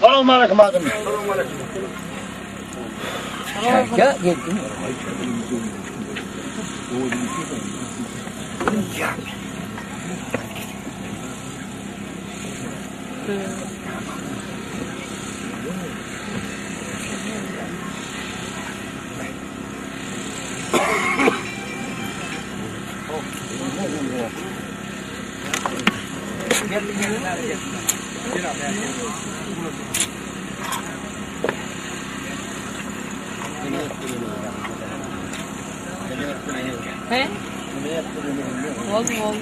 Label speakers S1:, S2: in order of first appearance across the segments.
S1: Salam aleyküm adam.
S2: He? Oldu oldu.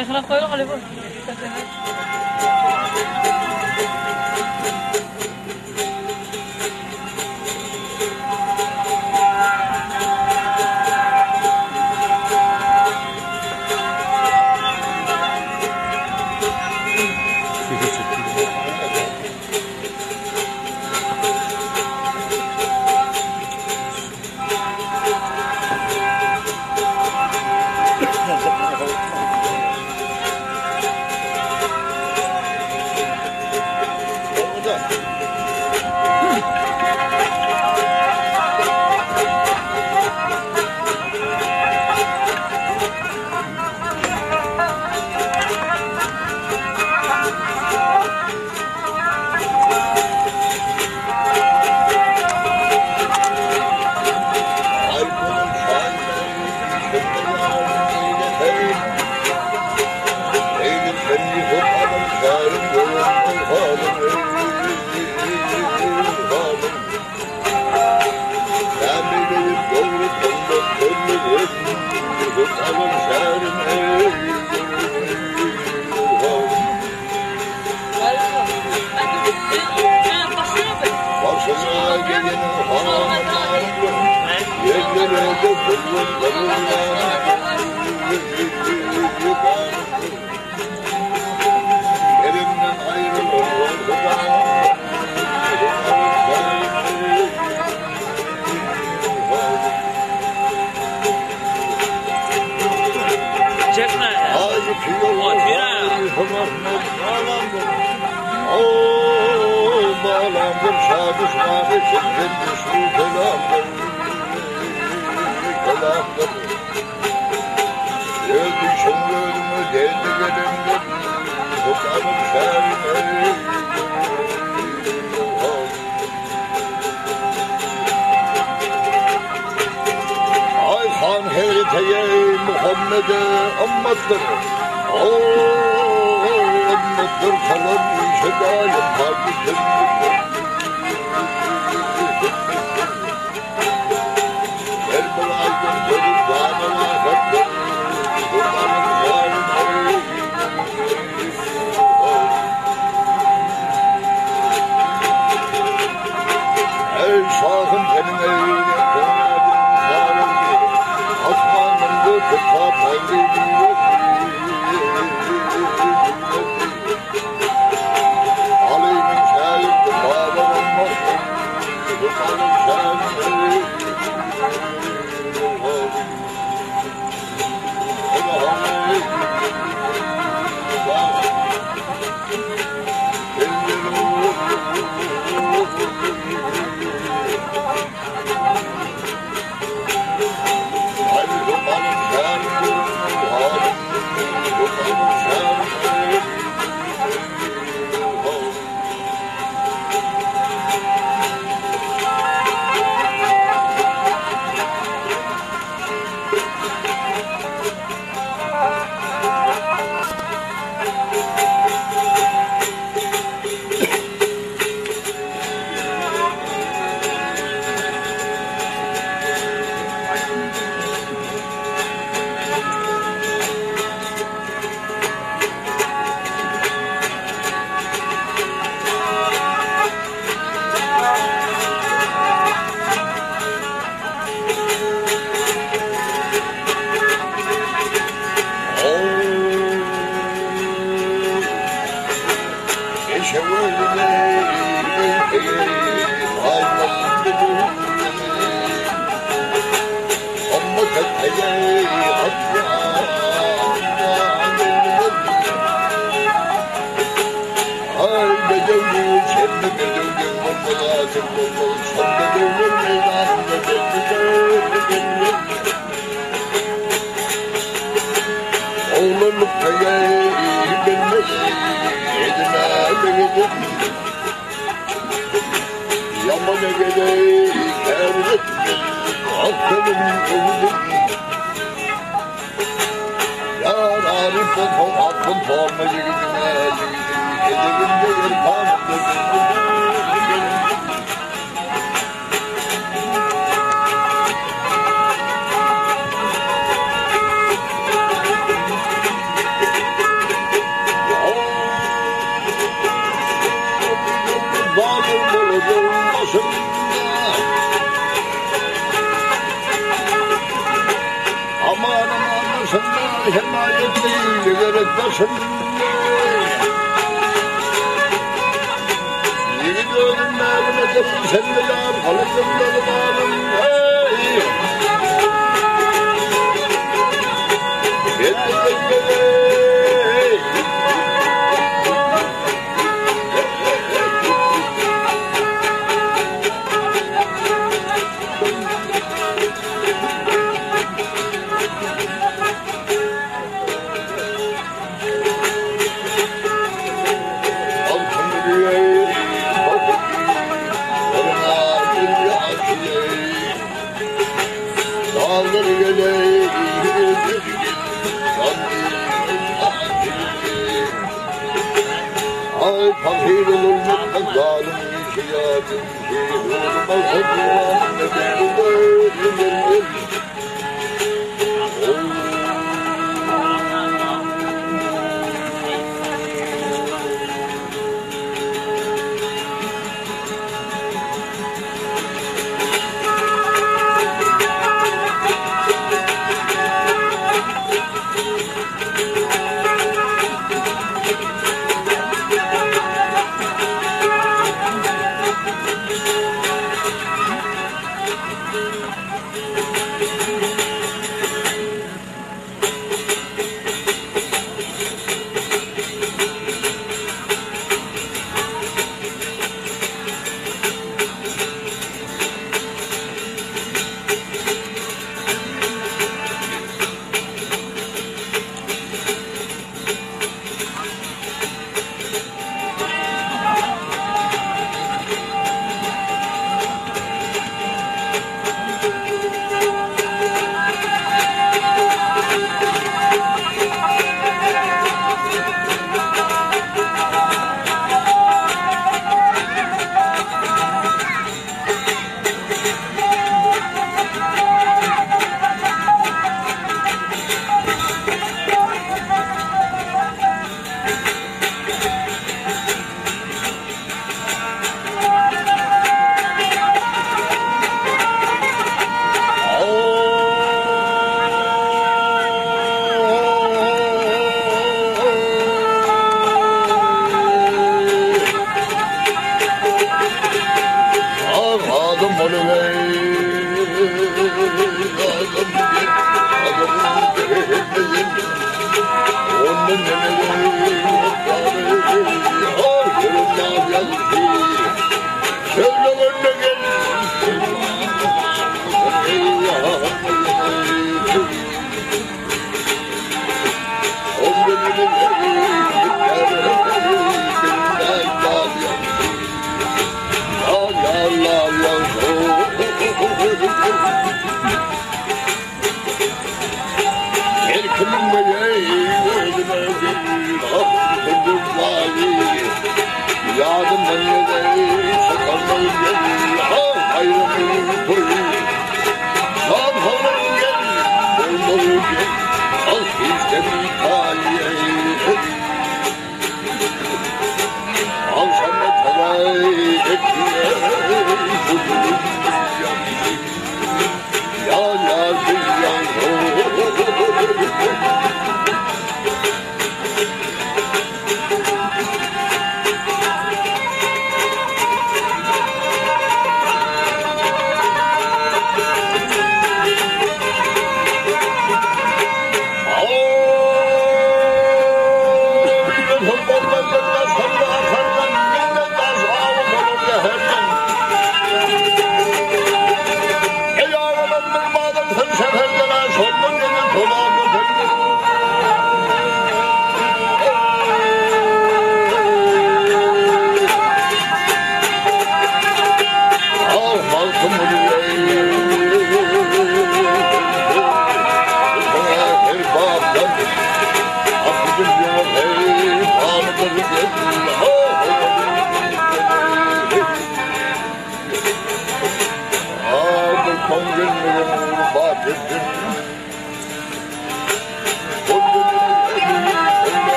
S2: Yakına koyalım Ali bu.
S3: Başyna geleni hanandır, Yerlere dökülür Elimden ayrılır
S2: Çekme.
S3: Bağlandım şadüşmanı kimden düştü kelamdır kelamdır Öldü şimdi ölümü geldi gelimdir Tutarım şerine Ay han heriteye Muhammed'e ümmettir. Ümmettir kalan şedayım kalbi Her bir aydın görüp dağına kattır. Ey şahım senin evine konadım sarıldı. Asmanın bu kısa Ali'nin şahidi bağlar olmaz. Tutarım şahidi. Aman aman himayetli gerek başında. Yiğit ölümlerine sen de yar kalıcımlarım hey. Hey. Ay fakir olur mutlak zalim şiyatim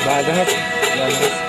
S4: Bardyňyz, ýalňyz.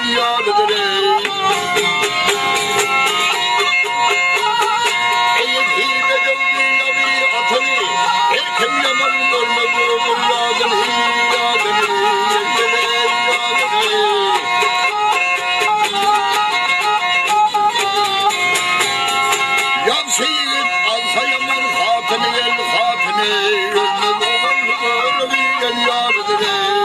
S3: gel ýalydyr eý. Eýesi bedewli ýaby atyny, Her kim ýaman görmez öwladyny, ýadyny, ýeňňeleý ýadyny. Ýagşy ýigit alsa ýaman hatyny gel hatyny, Ölmez ogul görügi gel ýalydyr eý.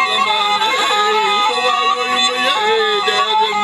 S3: zaman ey Doğa goýmaýa dedim.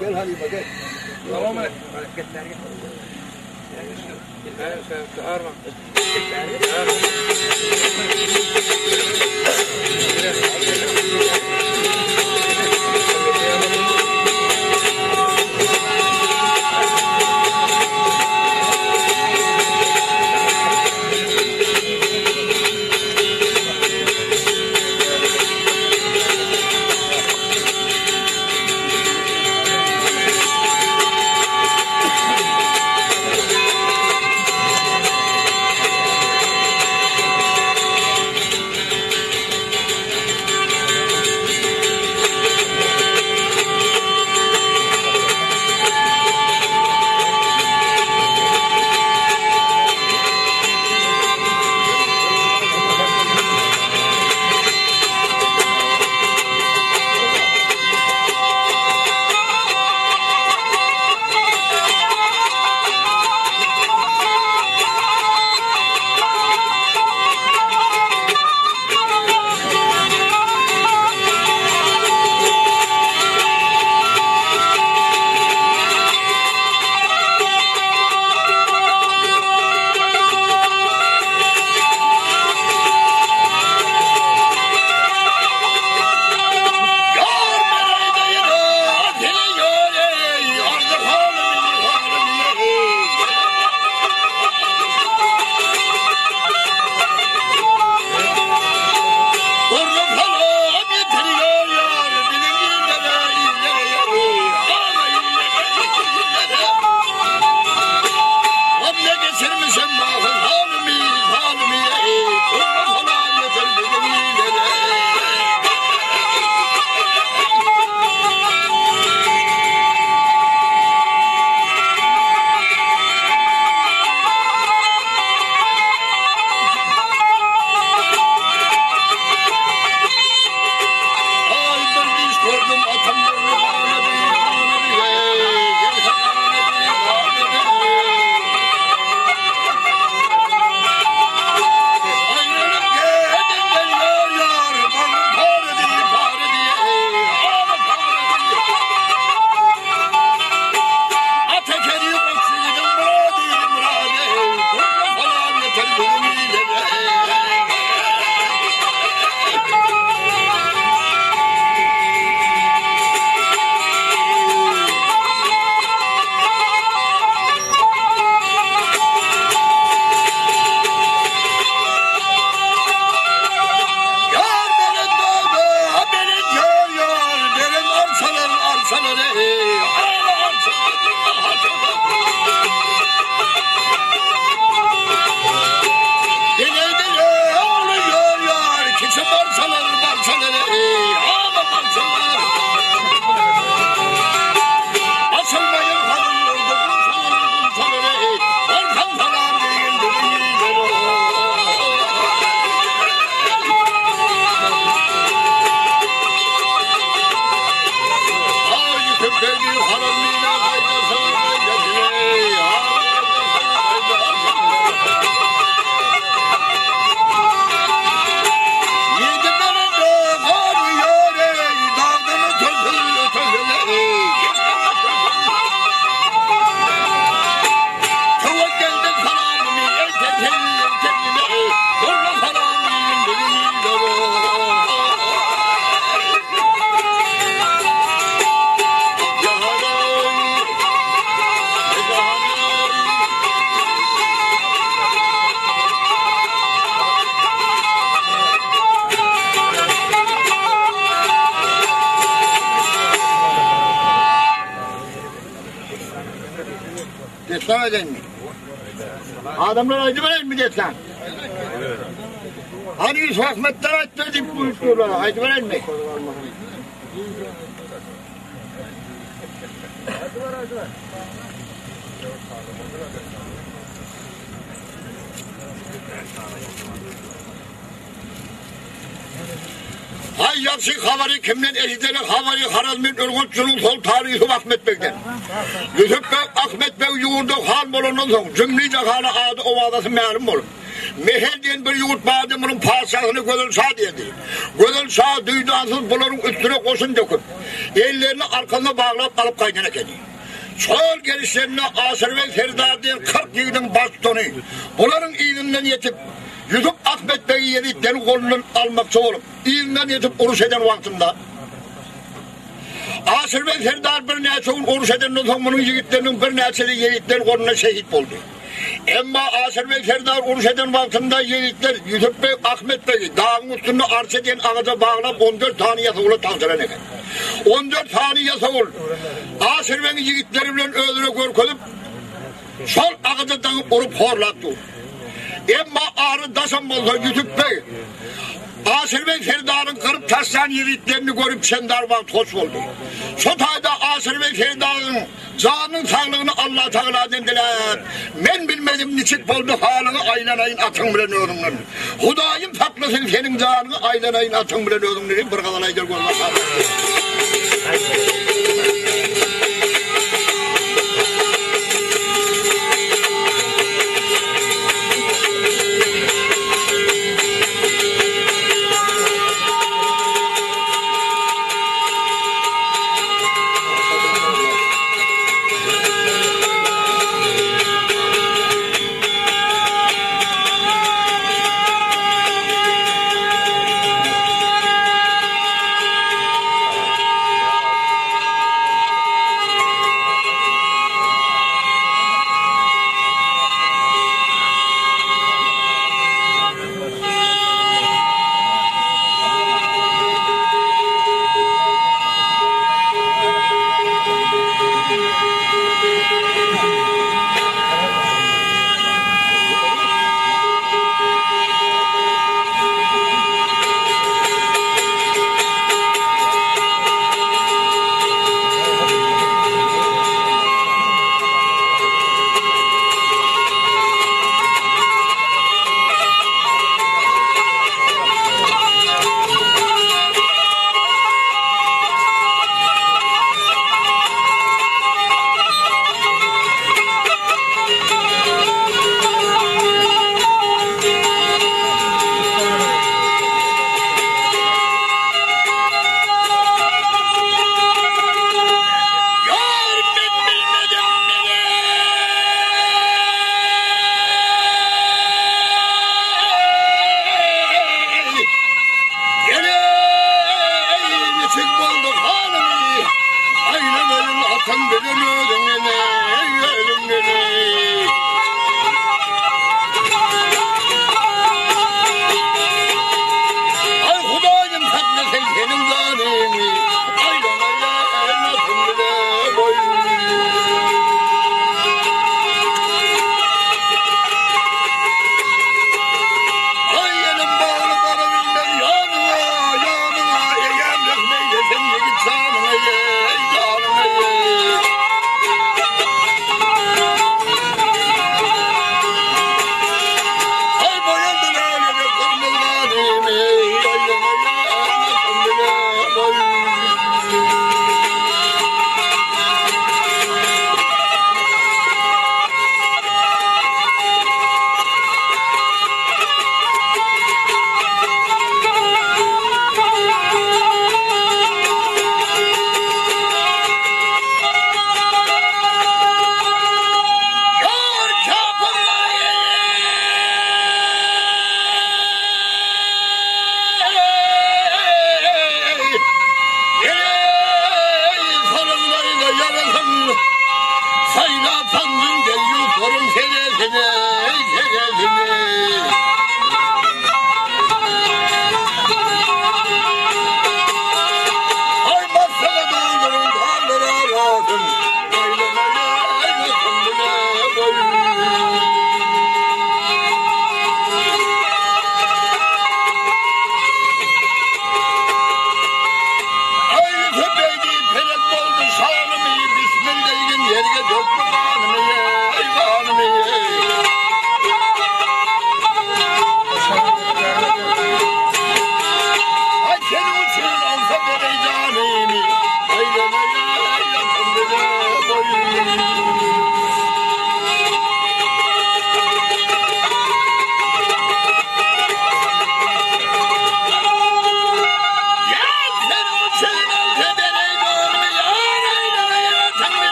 S3: Gel halypa gel. Yar beni de yine, ey, ardı halimi, halimi, Gurrum halam yetiriyor yar, bizim illere, illere, yar, illere, Am ne geçirmişim mahın halimi, halimi, Gurrum halam yetir bizim illere. Ay bir iş gördüm atamdan ağladı, ağladı, ey, ağladı, ağladı. Ayrılık gedinden yar yar, bana pare diye, pare diye, ağla pare diye. Atekeri koçuydu, muradi, muradi, kurma falan yeter benim ileri. Yar benim dağda, benim yar yar, benim arsalar arsalar, ey, ağla arsalar, arsalar. Dile dile ağlıyor yar, keçi parçalar parçalar, ey, ağla parçalar. Açılmayın hanım yurdu, kumsalar kumsalar, ey, orkan falan değil, değil, Ay köpeği haramıyla kaydasın, kaydasın, ey, Yedim beni de var yar ey, dağdan ötesi, ötesi, ey. Tevekkelden salamımı ey teselli, teselli, ey. Zorla salamım, Destan eden mi? Adamlar aydı veren mi destan? Hani Yusuf Ahmet'ten aydı deyip buyuruyorlar. Aydı veren mi? Hay yapsın haberi kimden eşitenek haberi Harazmin Ürgüpçülük Sultanı Yusuf Ahmet Bey'den. Yusuf Bey, Ahmet Bey yurdu han bolandan soň, jümli jahana ady owazasy mälim bolup. Mehel diýen bir ýurt bardy, munuň patyşasyna Gözel şa diýerdi. Gözel şa duýdansyz bularyň üstüne goşun döküp, ellerini arkasyna baglap alyp gaýdan ekeni. Şol gelişlerinde Aşyrbeg serdar diýen 40 ýigidiň baştutany bularyň yzyndan ýetip, Ýusup Ahmet begi ýezitleriň golundan almakçy bolup, yzyndan ýetip uruş eden wagtynda, Aşyrbeg serdar birnäçe gün uruş edenden soň munuň ýigitleriniň birnäçesi ýezitler golunda şehit boldy. Emma Aşyrbeg serdar uruş eden wagtynda ýezitler Ýusup beg Ahmet begi dagyň üstünde arça diýen agaja baglap 14 sany ýasawula tabşyran eken. 14 sany ýasawul Aşyrbegiň ýigitleri bilen özüne görkezip, Şol agaja daňyp urup horlap dur. Emma ary daşam bolsa Ýusup beg Aşyrbeg serdaryň gyryp taşlan ýigitlerini görüp çendar wagt hoş boldy. Şo taýda Aşyrbeg serdaryň janynyň saglygyny Allatagaladan diläp, Men bilmedim niçik boldy halyňy aýlanaýyn atyň bilen özüňden. Hudaýym saklasyn seniň janyňy aýlanaýyn atyň bilen özüňden diýip bir gazal aýdar görmek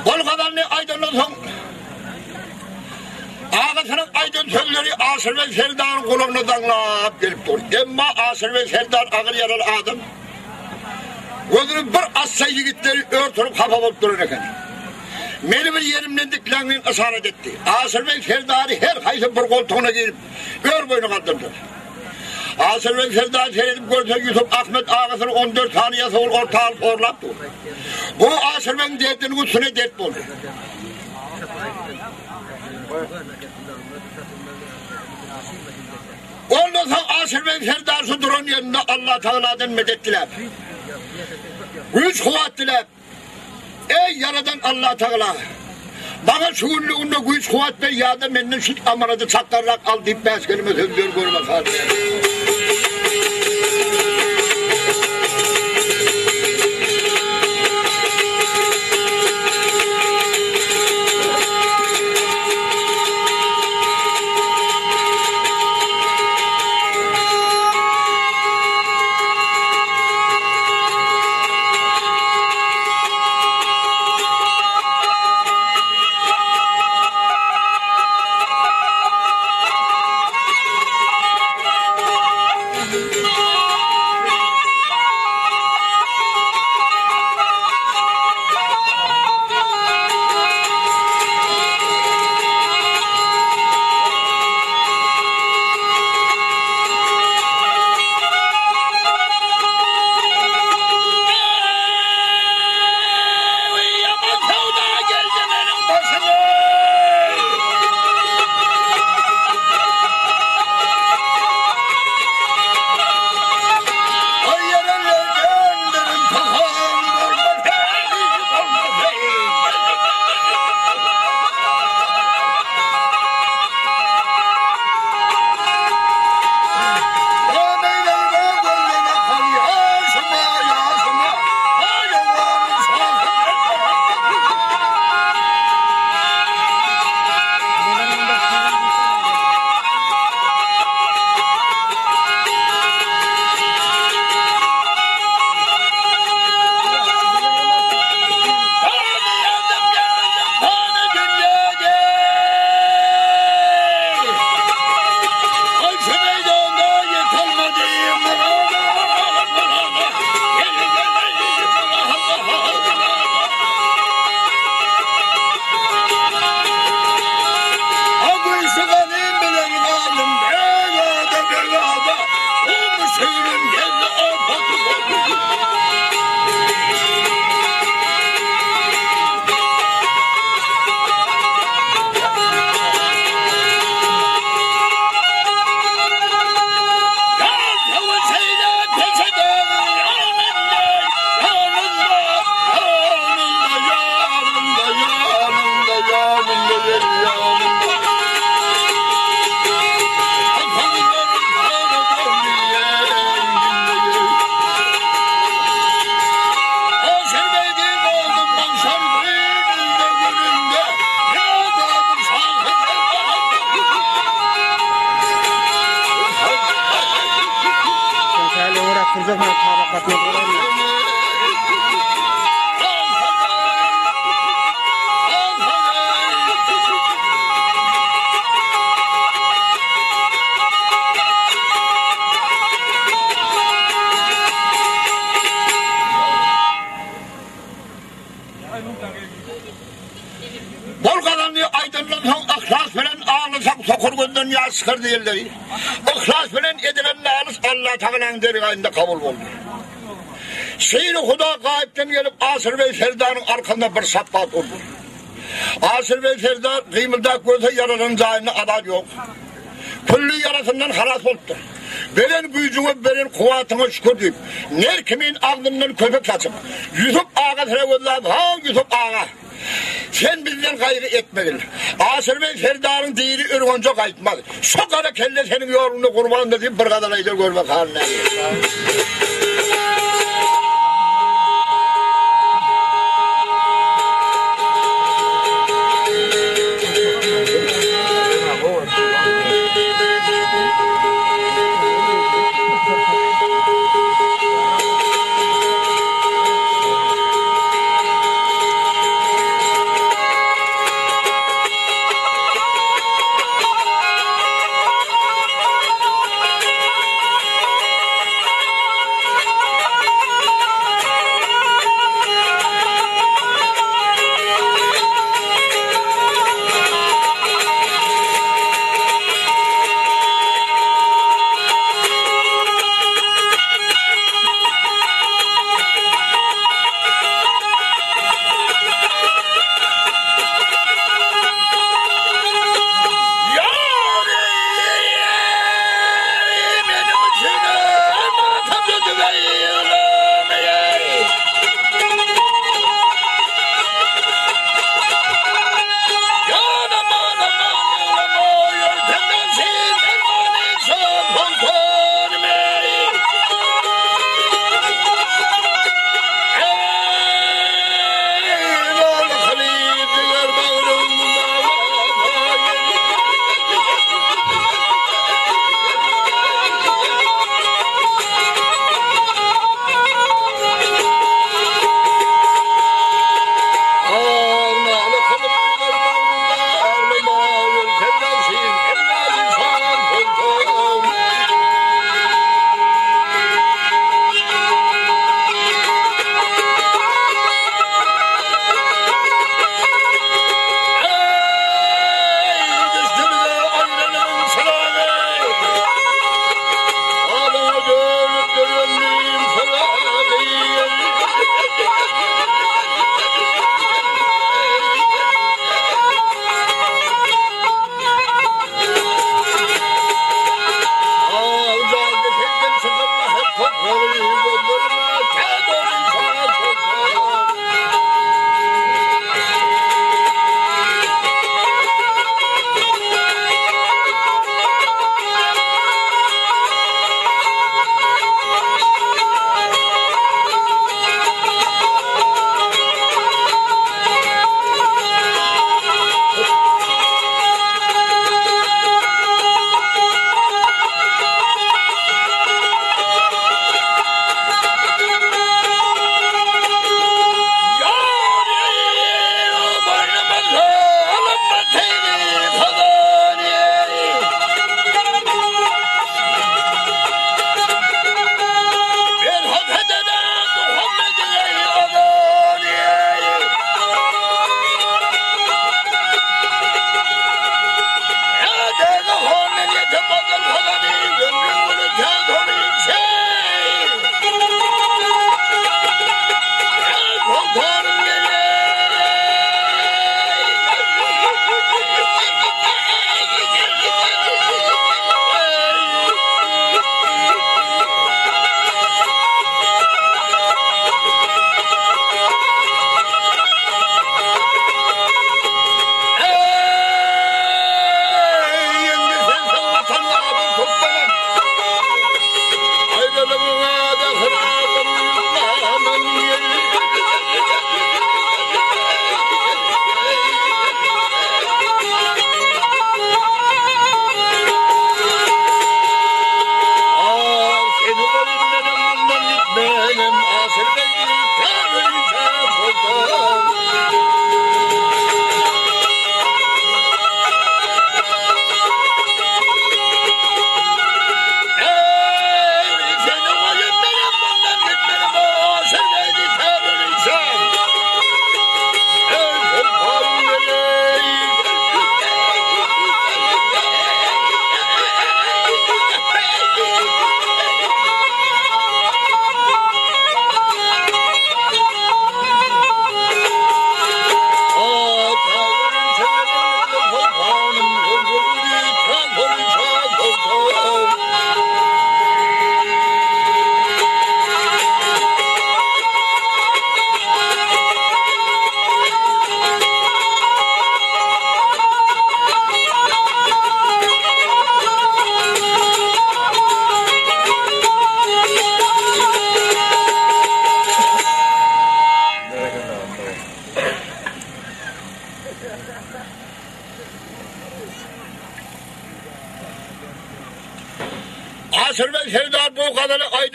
S3: Bol gazalny aýdandan soň agasynyň aýdan sözleri Aşyrbeg serdaryň gulagyna daňlap gelip dur. Emma Aşyrbeg serdar agyr ýaraly adam. Gözüni bir açsa ýigitleri örtenip hapa bolup duran eken. Meni bir ýerimden dikläň diýen yşarat etdi. Aşyrbeg serdary her haýsy bir goltugyna girip, ör boýuna galdyrdy. Aşyrbeg serdar seredip görse, Ýusup Ahmet agasyny 14 sany ýasawul orta alyp horlap dur. Bu Aşyrbegiň derdiniň üstüne dert boldy. Ondan soň Aşyrbeg serdar şu duran ýerinde Allatagaladan medet diläp, güýç-kuwwat diläp, Eý, Ýaradan Allatagala! Maňa şu günlüginde güýç-kuwwat ber ýa-da menden şu amanady çakganrak al diýip bäş kelime söz ber görme Bol gazandy aýdandan soň yhlas bilen aglasaň sokur gözden ýaş çykar diýenleri, yhlas bilen edilen nalyş Allatagalaň dergaýynda kabul boldy. Şiri Huda gaýypdan gelip Aşyrbeg serdaryň arkasynda bir şapbat urdy. Aşyrbeg serdar gymyldap görse ýaralanan jaýynda azar ýok. Külli ýarasyndan halas bolupdyr. Beren güýjüňe, beren kuwwatyňa şükür diýip, ner kimin agzyndan köpek saçyp, Ýusup aga sere gözläp, Haw, Ýusup aga! Sen bizden gaýgy etmegil. Aşyrbeg serdaryň diri Ürgenje gaýtmaz. Şo gara kelle seniň ýoluňda gurbandyr diýip, bir gazal aýdar görmek halyny näme.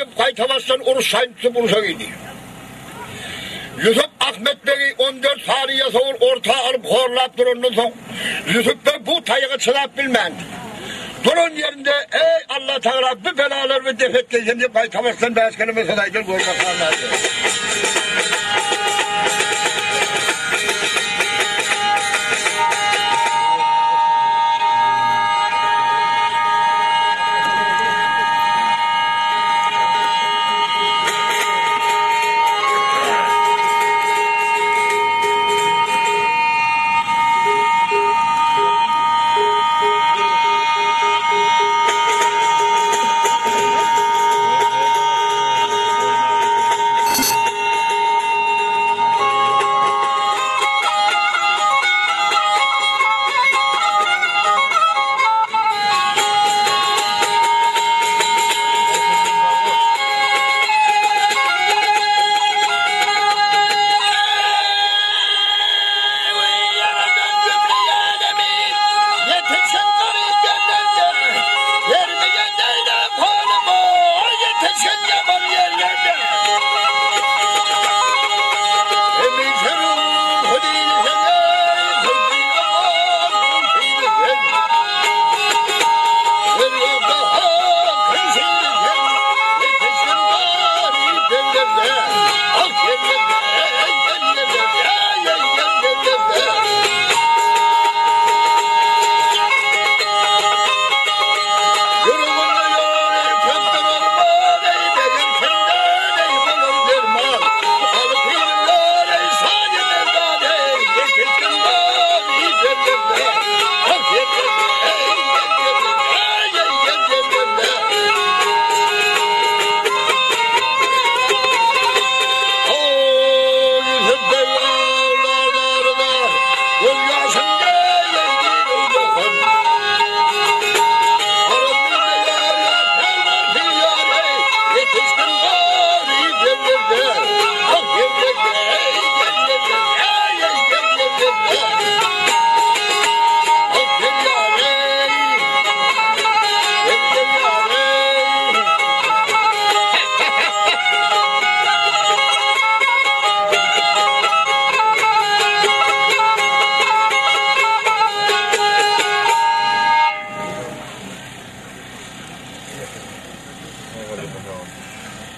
S3: aýdyp, gaýtabaşdan uruş şaýyny tutup urşa girdi. Ýusup Ahmet begi 14 sany ýasawul orta alyp horlap durandan soň, Ýusup beg bu taýaga çydap bilmändi. Duran ýerinde, Eý, Allatagala, bu belalary bir dep etgeý sen diýip gaýtabaşdan bäş keleme söz aýdyr görmek galmady.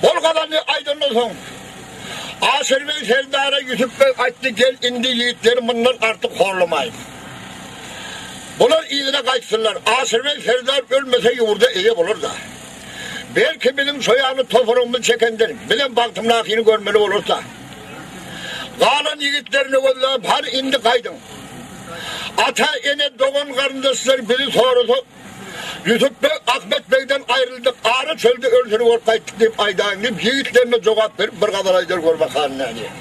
S3: Bol galany aýdandan soň, Aşyrbeg serdara Ýusup beg aýtdy, Gel indi ýigitleri mundan artyk horlamaýyn. Bular yzyna gaýtsynlar. Aşyrbeg serdar ölmese ýurda eýe bolar-da. Belki biziň şo ýany topragymyzy çekendir, bizem bagtymdakyny görmeli bolarys-da. Galan ýigitlerini gözläp, hany indi gaýdyň. Ata, ene, dogan-garyndaşlar bizi sorasa, Ýusup beg Ahmet begden aýryldyk, ara çölde ölsüni bolup gaýtdyk diýip aýdaýyň diýip, ýigitlerine jogap berip, bir gazal aýdar gör bakalym nädýär.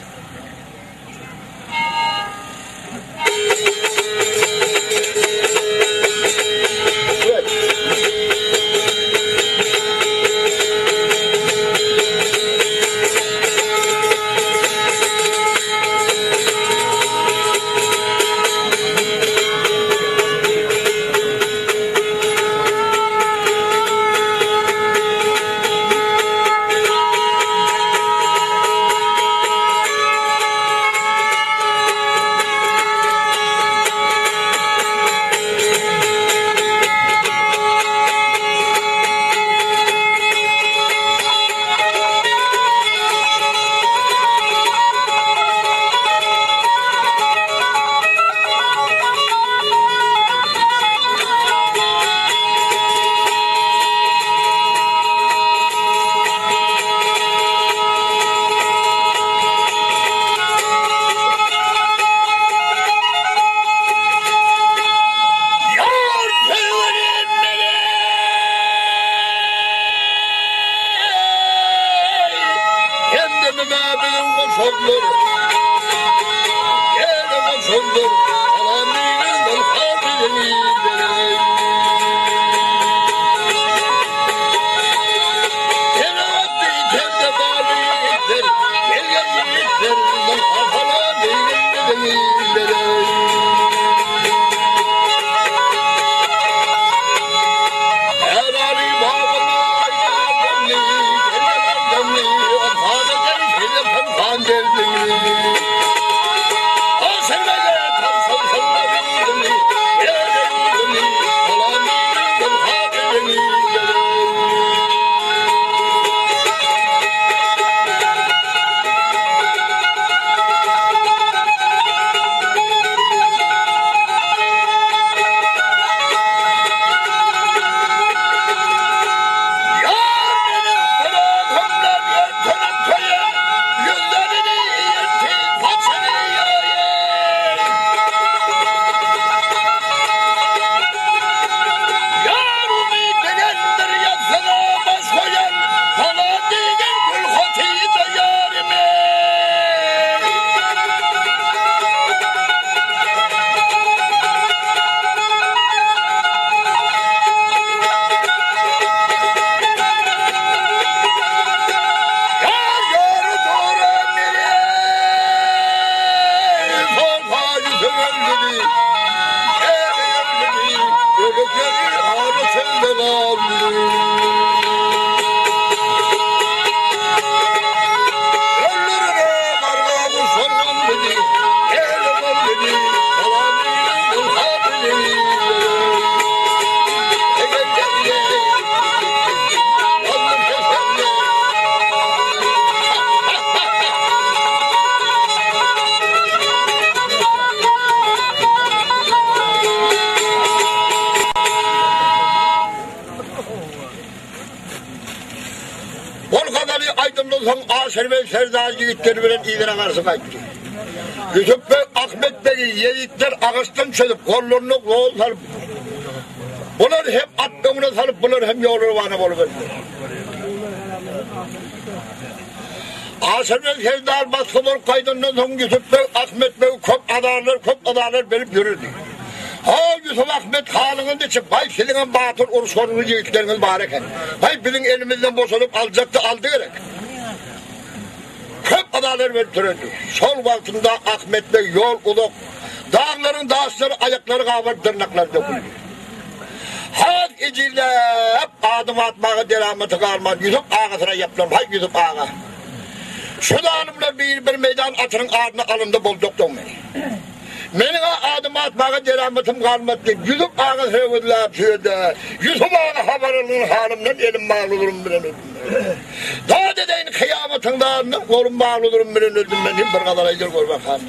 S3: Ýar perwerim meni! Hemdemime biziň goşandyr. Ýene goşandyr. Salam diýen bolsa biziň illere. serdar ýigitleri bilen yzyna garşy gaýtdy. Ýusup beg Ahmet begi ýezitler agaçdan çözüp, gollaryna gol salyp, bular hem at öňüne salyp, bular hem ýola rowana bolup öldüler. Aşyrbeg serdar basga bolup gaýdandan soň Ýusup beg Ahmet begi köp azarlar, köp azarlar berip ýöredi. Ha, Ýusup Ahmet halyňyz niçik, baý siziňem batyr uruşgorunly ýigitleriňiz bar eken. Baý biziň elimizden boşadyp aljakdy aldy gerek. Köp azarlar berip ýöredi. Şol wagtynda Ahmet beg ýol uzak, daglaryň daşlary aýaklary gabaryp dyrnaklary döküldi. Has ejizläp, adym atmaga deramaty galman, Ýusup agasyna ýaplanyp, Haý, Ýusup aga! Şu zalymlar biri bir meýdan atynyň adyny alanda boljakdygy meni. Meniň-ä adym atmaga deramatym galmady diýip, Ýusup aga sögüzläp şu ýerde, Ýusup aga habar algyn halymdan elim bagly zulum bilen öldüm men. Dat edeýin kyýamatyň dadyndan golum bagly zulum bilen öldüm men diýip bir gazal aýdyr gör bakalym.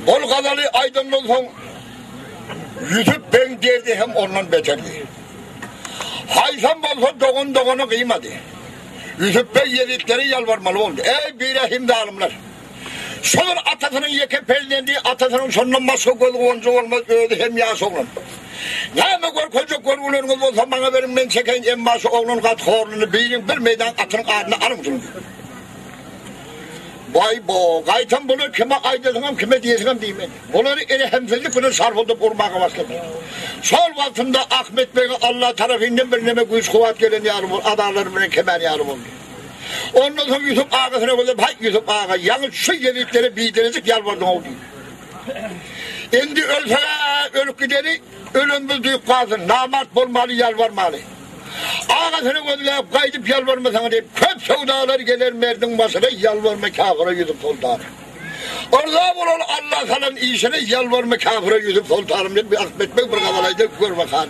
S3: Ol gazaly aýdandan soň. Ýusup begiň derdi hem ondan beterdi. Haýsam bolsa dogan dogana gyýmady. Ýusup beg ýezitlere ýalbarmaly boldy. Eý, birehim zalymlar! Şol bir atasynyň ýeke perzendi, atasynyň şondan başga göz guwanjy bolmaz, özi hem ýaş oglan. Näme görkezjek görgüleriňiz bolsa maňa beriň, men çekeýin, emma şu oglan gaty horlandy, biriň bir meýdan atynyň adyny alyň şunuň diýdi. Baý-bo, gaýtam bular kime aýdasyňam, kime diýesiňem diýmedi. Bulary rehimsizlik bilen şarpyldyp urmaga başlady. Şol wagtynda Ahmet bege Alla tarapyndan birneme güýç-kuwwat gelen ýaly boldy, azarlary bilen kemän ýaly boldy. Ondan soň Ýusup agasyna gözläp, Haý, Ýusup aga, ýaňy şu ýezitlere biderejik ýalbardyň-ow diýdi. Indi ölseg-ä ölüp gideli, ölenimiz duýup galsyn, namart bolmaly, ýalbarmaly. Agasyna gözläp, gaýdyp ýalbarmasaň diýip, köp söwdalar geler merdiň başyna, ýalbarma kafyra Ýusup soltanym. Yrza bolar Alla salan işine, ýalbarma kafyra Ýusup soltanym diýip, Ahmet beg bir gazal aýdyp, gör bakan.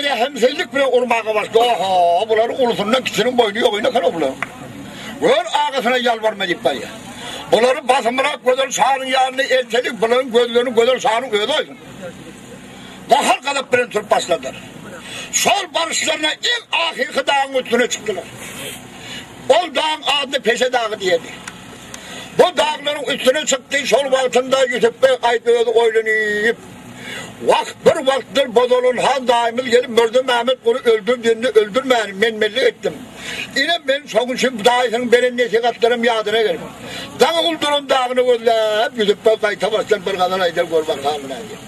S3: rehimsizlik bilen urmaga başlady. Oho, bularyň ulusyndan kiçiniň boýny ýok eken-ow bularyň. Gör agasyna ýalbarma diýip barýar. Bulary basymrak Gözel şanyň ýanyna eltelik, bularyň gözlerini Gözel şanyň özi oýsun. Gahar-gazap bilen turup başladylar. Şol baryşlaryna iň ahyrky dagyň üstüne çykdylar. Ol dagyň adyna Peşe dagy diýerdi. Bu daglaryň üstüne çykdy, şol wagtynda Ýusup beg aýt özi oýlanyp, Wah, bir wagtlar Bozalan han daýymyz gelip Mürze Mämmet guly öldür diýende öldürmänim, men-menlik etdim. Ine, men şoň üçin daýysynyň beren nesihatlaram ýadyna gelip, daňy gulduran dagyny gözläp, Ýusup beg gaýta başdan bir gazal aýdar gör bakalym nädýär.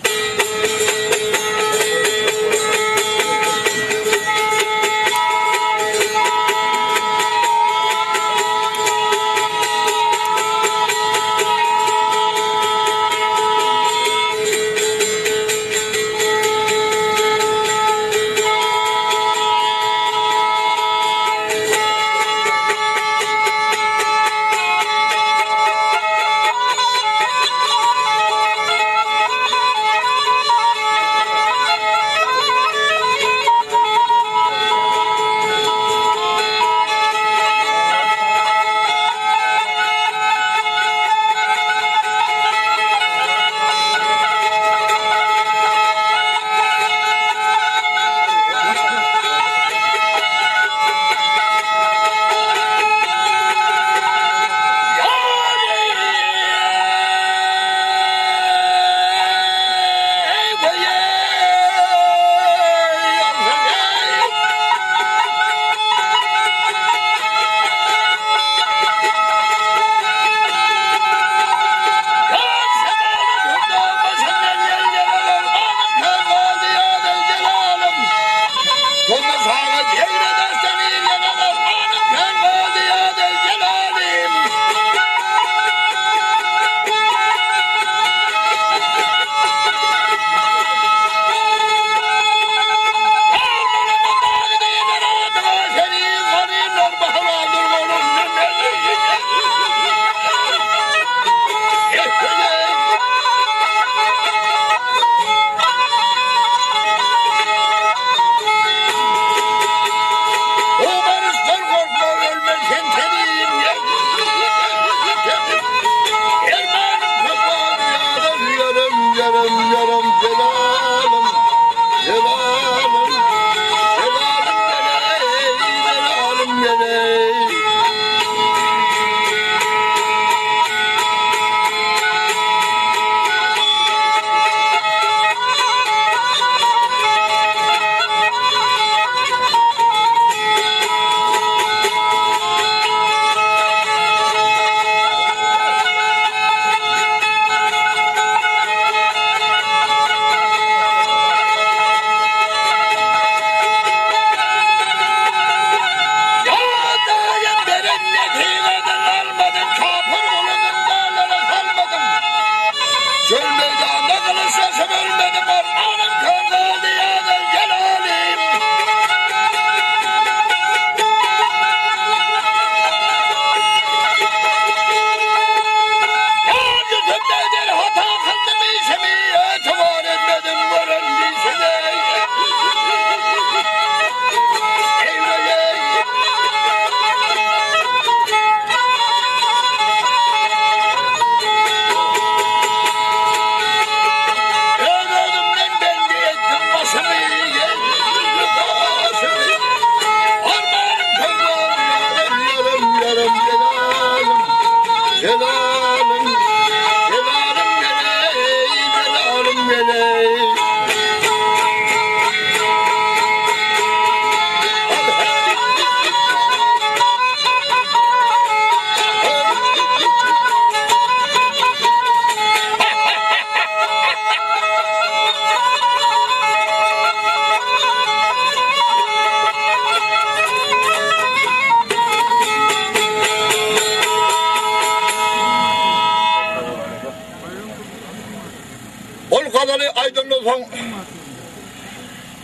S3: Ol gazaly aýdandan soň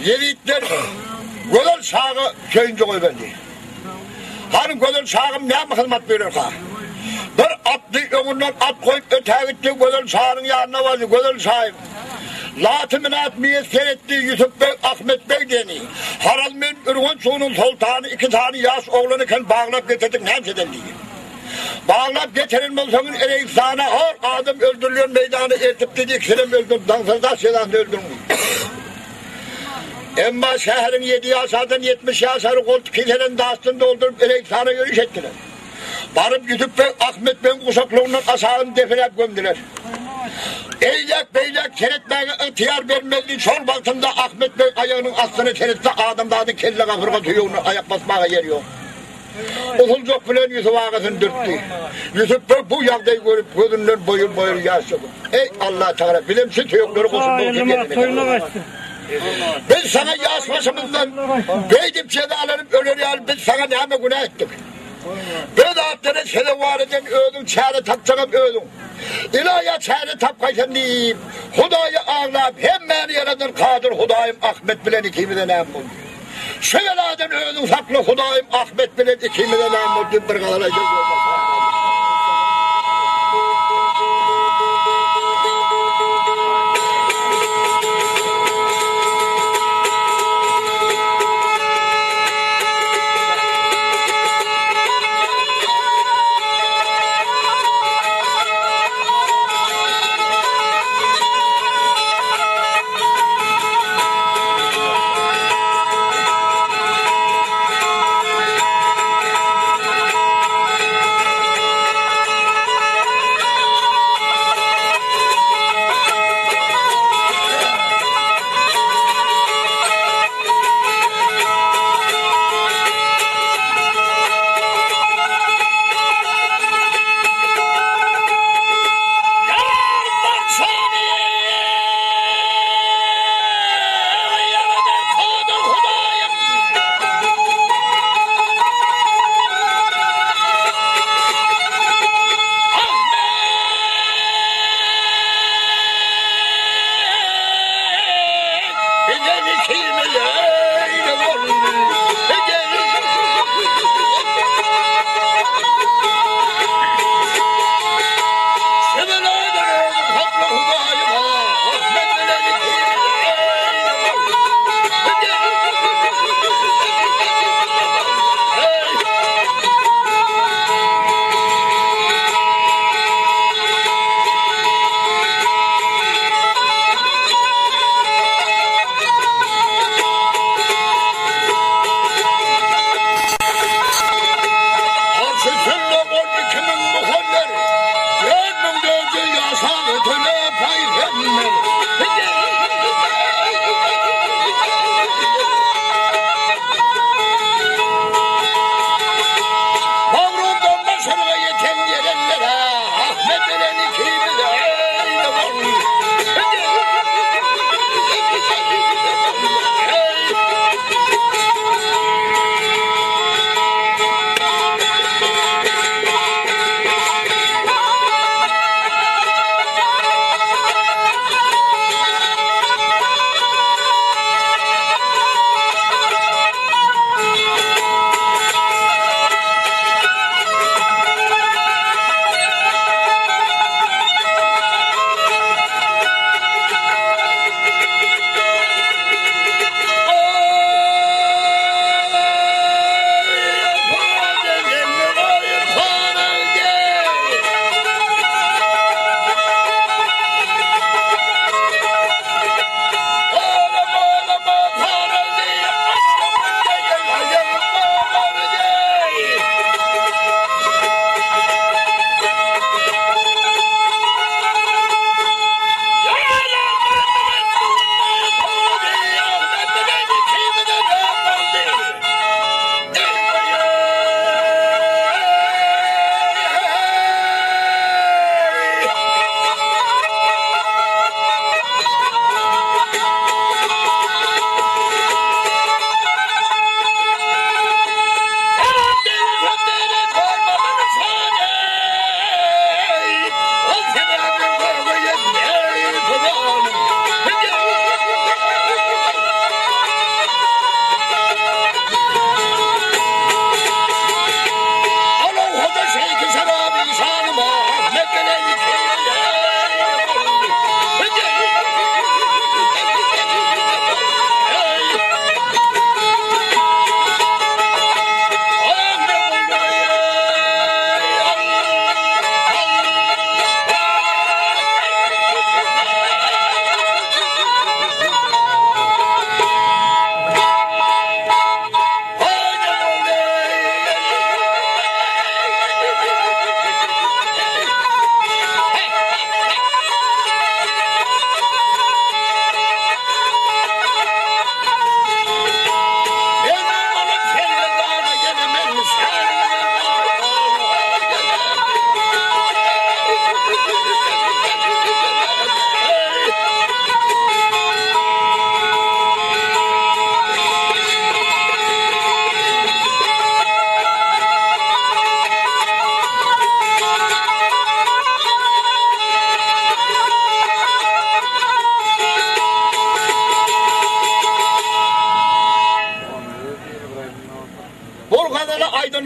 S3: ýezitler Gözel şaga söýünji goýberdi. Hany Gözel şagym näme hyzmat buýrarka? Bir atly öňünden at goýup ötägitdi, Gözel şanyň ýanyna bardy. Gözel şaýym! Laty-Mynat miýesser etdi Ýusup beg, Ahmet beg diýeni. Haral men Ürgenç suwunyň soltany iki sany ýaş oglan eken baglap getirdik näme eden diýdi. Baglap getiren bolsaňyz Ereýistana hor adam öldürilen meýdana eltip diýdi ikisinem öldür daňsyrdaş jezasyny öldüriň diýdi. Emma şäheriň ýedi ýaşardan 70 ýaşary goltuk keselen daşdan dolduryp Ereýistana ýöriş etdiler. Baryp Ýusup beg Ahmet begiň guşaklygyndan aşagyny depeläp gömdüler. Eýläk-beýläk seretmäge ygtyýar bermezdi. Şol wagtynda Ahmet beg aýagynyň astyna seretse adamzadyň kelle gapyrga söýegine aýak basmaga ýer ýok. Usuljak bilen Ýusup agasyny dürtdi. Ýusup beg bu ýagdaýy görüp gözünden boýur-boýur ýaş döküp, Eý, Allatagala, bizem şu söýeklere goşulmak üçin geldik. Biz saňa ýaş başymyzdan beýdip jezalanyp öler ýaly biz saňa näme günä etdik? Bu zatlara sezewar eden özüň, çäre tapjagam özüň. Ylaýa çäre tapgaýsam diýip, Hudaýa aglap, hemmäni ýaradan Kadyr Hudaýym Ahmet bilen ikimize näme boldy? Şu beladan özüň sakla Hudaýym Ahmet bilen ikimize näme boldy diýip bir gazal aýdan görmek.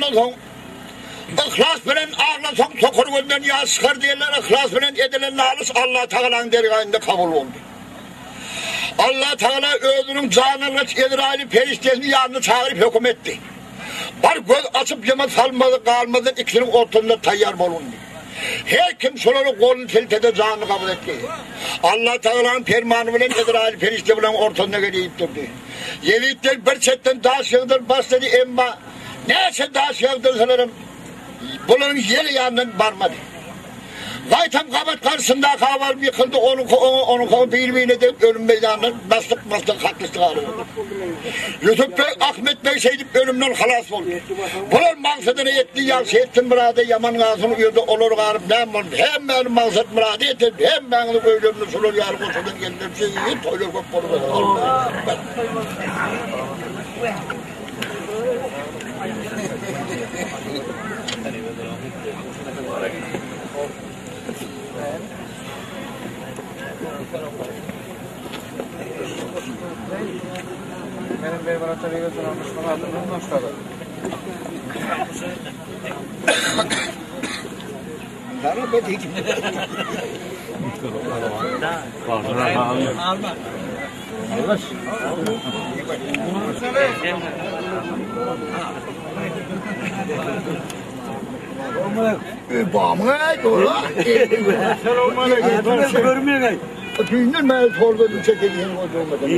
S3: bolandan soň, yhlas bilen aglasaň sokur gözden ýaş çykar diýenler yhlas bilen edilen nalyş Allatagalaň dergahynda kabul boldy. Allatagala özüniň janalgyç Ezraýyly perişdesini ýanyna çagyryp höküm etdi. Bar göz açyp ýuma salmazy galmazdan ikisiniň ortasynda taýýar bolgun diýdi. Her kim şolara goluny siltedi janyny gabyz etdi. Allatagalanyň permany bilen Ezraýyl perişde bularyň ortasynda gelip durdy. Ýezitler bir çetden daş ýagdyryp başlady emma näçe daş ýagdyrsalaram bularyň ýele ýanyndan barmady. Gaýtam gabat garşyndaka baryp ýykyldy, onuňky oňa, onuňky oňa bir-birine degip ölüm meýdanyndan baslyk-baslyk kaklyşdyk aly boldy. Ýusup beg, Ahmet beg şeýdip ölümden halas boldy. Bular maksadyna ýetdi, ýagşy etsin myrady, ýaman galsyn uýada, olar galyp näme boldy, hemmäniň maksat-myrady ýetip, hemmäňiziň öýlerinde şular ýaly goşadan gelinler şeýle toýlar köp bolubersin. Allahu ekber.
S4: Benim Beybarat Ali'ye selamlaşmalar adımım başladı.
S3: Düýnden bäri torbadyny çekeýin bolmady.